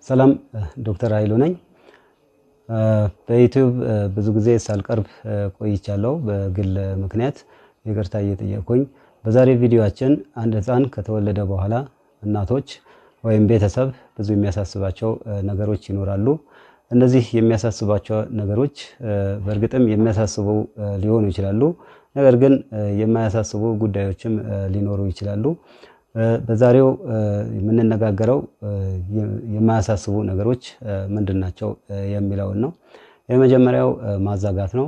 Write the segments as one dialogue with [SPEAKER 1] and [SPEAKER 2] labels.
[SPEAKER 1] ሰላም፣ ዶክተር ኃይሉ ነኝ። በዩቲዩብ ብዙ ጊዜ ሳልቀርብ ቆይቻለሁ፣ በግል ምክንያት ይቅርታ እየጠየቅኩኝ። በዛሬ ቪዲዮአችን አንድ ህፃን ከተወለደ በኋላ እናቶች ወይም ቤተሰብ ብዙ የሚያሳስባቸው ነገሮች ይኖራሉ። እነዚህ የሚያሳስባቸው ነገሮች በእርግጥም የሚያሳስቡ ሊሆኑ ይችላሉ። ነገር ግን የማያሳስቡ ጉዳዮችም ሊኖሩ ይችላሉ። በዛሬው የምንነጋገረው የማያሳስቡ ነገሮች ምንድን ናቸው የሚለውን ነው። የመጀመሪያው ማዛጋት ነው።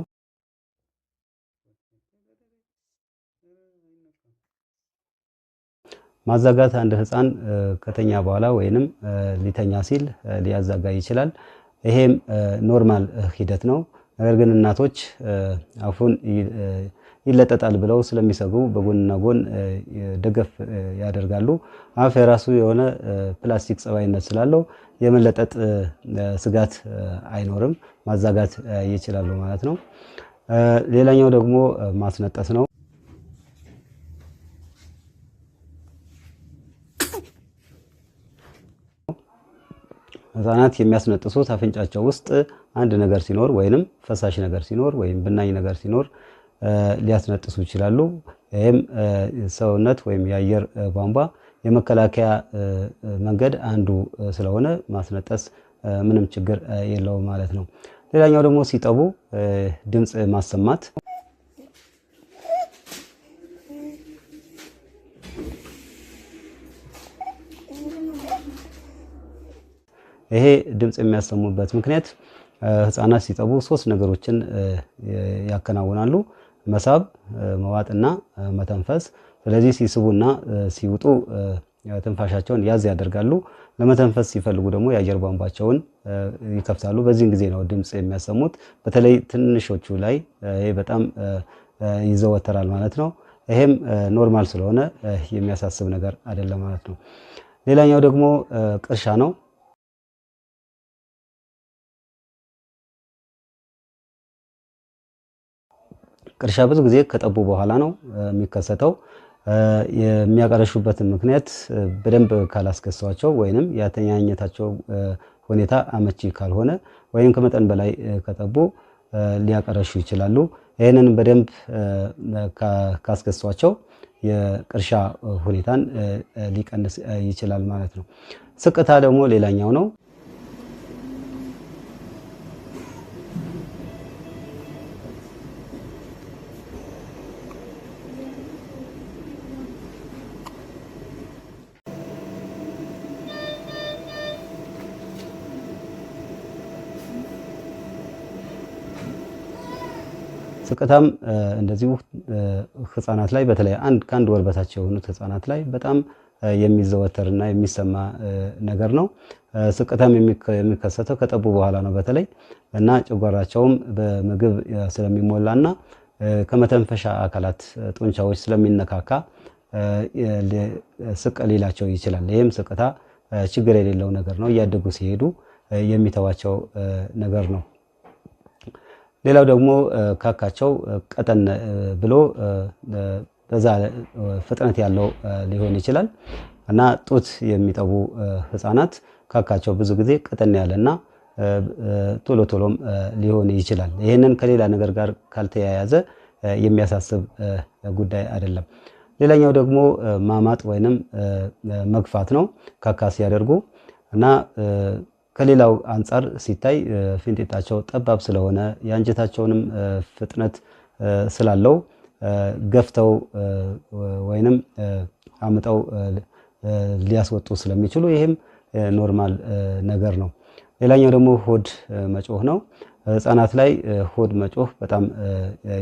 [SPEAKER 1] ማዛጋት አንድ ህፃን ከተኛ በኋላ ወይንም ሊተኛ ሲል ሊያዛጋ ይችላል። ይሄም normal ሂደት ነው። ነገር ግን እናቶች አፉን ይለጠጣል ብለው ስለሚሰጉ በጎንና ጎን ደገፍ ያደርጋሉ። አፍ የራሱ የሆነ ፕላስቲክ ጸባይነት ስላለው የመለጠጥ ስጋት አይኖርም፣ ማዛጋት ይችላሉ ማለት ነው። ሌላኛው ደግሞ ማስነጠስ ነው። ህፃናት የሚያስነጥሱት አፍንጫቸው ውስጥ አንድ ነገር ሲኖር ወይንም ፈሳሽ ነገር ሲኖር ወይም ብናኝ ነገር ሲኖር ሊያስነጥሱ ይችላሉ። ይህም ሰውነት ወይም የአየር ቧንቧ የመከላከያ መንገድ አንዱ ስለሆነ ማስነጠስ ምንም ችግር የለውም ማለት ነው። ሌላኛው ደግሞ ሲጠቡ ድምፅ ማሰማት። ይሄ ድምፅ የሚያሰሙበት ምክንያት ህፃናት ሲጠቡ ሶስት ነገሮችን ያከናውናሉ። መሳብ፣ መዋጥና መተንፈስ። ስለዚህ ሲስቡና ሲውጡ ትንፋሻቸውን ያዝ ያደርጋሉ። ለመተንፈስ ሲፈልጉ ደግሞ የአየር ቧንቧቸውን ይከፍታሉ። በዚህን ጊዜ ነው ድምፅ የሚያሰሙት። በተለይ ትንሾቹ ላይ ይሄ በጣም ይዘወተራል ማለት ነው። ይሄም normal ስለሆነ የሚያሳስብ ነገር አይደለም ማለት ነው። ሌላኛው ደግሞ ቅርሻ ነው። ቅርሻ ብዙ ጊዜ ከጠቡ በኋላ ነው የሚከሰተው። የሚያቀረሹበትን ምክንያት በደንብ ካላስገሷቸው ወይንም ያተኛኘታቸው ሁኔታ አመቺ ካልሆነ ወይም ከመጠን በላይ ከጠቡ ሊያቀረሹ ይችላሉ። ይህንን በደንብ ካስገሷቸው የቅርሻ ሁኔታን ሊቀንስ ይችላል ማለት ነው። ስቅታ ደግሞ ሌላኛው ነው። ስቅታም እንደዚሁ ህፃናት ላይ፣ በተለይ ከአንድ ወር በታች የሆኑት ህፃናት ላይ በጣም የሚዘወተርና የሚሰማ ነገር ነው። ስቅታም የሚከሰተው ከጠቡ በኋላ ነው በተለይ፣ እና ጨጓራቸውም በምግብ ስለሚሞላና ከመተንፈሻ አካላት ጡንቻዎች ስለሚነካካ ስቅ ሊላቸው ይችላል። ይህም ስቅታ ችግር የሌለው ነገር ነው። እያደጉ ሲሄዱ የሚተዋቸው ነገር ነው። ሌላው ደግሞ ካካቸው ቀጠን ብሎ በዛ ፍጥነት ያለው ሊሆን ይችላል፣ እና ጡት የሚጠቡ ህፃናት ካካቸው ብዙ ጊዜ ቀጠን ያለና ቶሎ ቶሎም ሊሆን ይችላል። ይህንን ከሌላ ነገር ጋር ካልተያያዘ የሚያሳስብ ጉዳይ አይደለም። ሌላኛው ደግሞ ማማጥ ወይንም መግፋት ነው ካካ ሲያደርጉ፣ እና ከሌላው አንጻር ሲታይ ፊንጢጣቸው ጠባብ ስለሆነ የአንጀታቸውንም ፍጥነት ስላለው ገፍተው ወይንም አምጠው ሊያስወጡ ስለሚችሉ ይህም normal ነገር ነው። ሌላኛው ደግሞ ሆድ መጮህ ነው። ህፃናት ላይ ሆድ መጮህ በጣም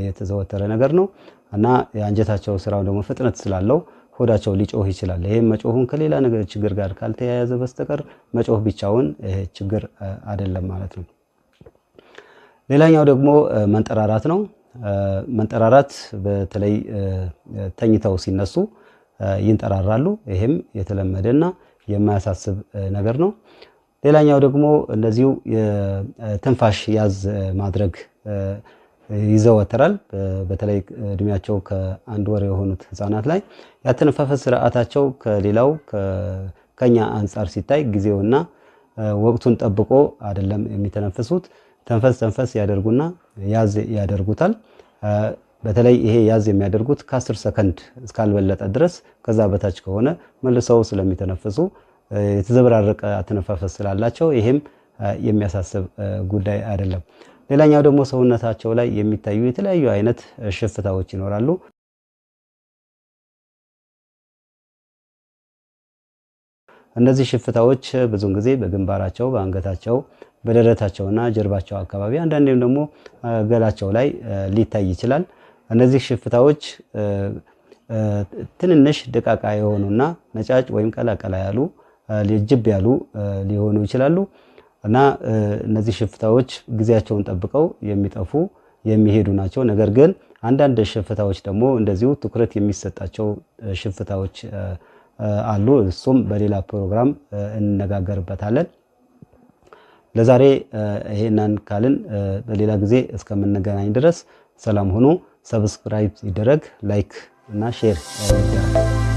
[SPEAKER 1] የተዘወተረ ነገር ነው፣ እና የአንጀታቸው ስራው ደግሞ ፍጥነት ስላለው ሆዳቸው ሊጮህ ይችላል። ይሄም መጮሁን ከሌላ ነገር ችግር ጋር ካልተያያዘ በስተቀር መጮህ ብቻውን ችግር አይደለም ማለት ነው። ሌላኛው ደግሞ መንጠራራት ነው። መንጠራራት በተለይ ተኝተው ሲነሱ ይንጠራራሉ። ይሄም የተለመደና የማያሳስብ ነገር ነው። ሌላኛው ደግሞ እንደዚሁ የትንፋሽ ያዝ ማድረግ ይዘወተራል። በተለይ እድሜያቸው ከ1 ወር የሆኑት ህፃናት ላይ ያተነፋፈስ ስርዓታቸው ከሌላው ከኛ አንጻር ሲታይ ጊዜውና ወቅቱን ጠብቆ አይደለም የሚተነፍሱት። ተንፈስ ተንፈስ ያደርጉና ያዝ ያደርጉታል። በተለይ ይሄ ያዝ የሚያደርጉት ከ10 ሰከንድ እስካልበለጠ ድረስ፣ ከዛ በታች ከሆነ መልሰው ስለሚተነፍሱ የተዘበራረቀ አተነፋፈስ ስላላቸው ይሄም የሚያሳስብ ጉዳይ አይደለም። ሌላኛው ደግሞ ሰውነታቸው ላይ የሚታዩ የተለያዩ አይነት ሽፍታዎች ይኖራሉ። እነዚህ ሽፍታዎች ብዙውን ጊዜ በግንባራቸው፣ በአንገታቸው፣ በደረታቸውና ጀርባቸው አካባቢ አንዳንዴም ደግሞ ገላቸው ላይ ሊታይ ይችላል። እነዚህ ሽፍታዎች ትንንሽ ደቃቃ የሆኑና ነጫጭ ወይም ቀላቀላ ያሉ ጅብ ያሉ ሊሆኑ ይችላሉ እና እነዚህ ሽፍታዎች ጊዜያቸውን ጠብቀው የሚጠፉ የሚሄዱ ናቸው። ነገር ግን አንዳንድ ሽፍታዎች ደግሞ እንደዚሁ ትኩረት የሚሰጣቸው ሽፍታዎች አሉ። እሱም በሌላ ፕሮግራም እንነጋገርበታለን። ለዛሬ ይሄንን ካልን በሌላ ጊዜ እስከምንገናኝ ድረስ ሰላም ሁኑ። ሰብስክራይብ ይደረግ፣ ላይክ እና ሼር ይደረግ።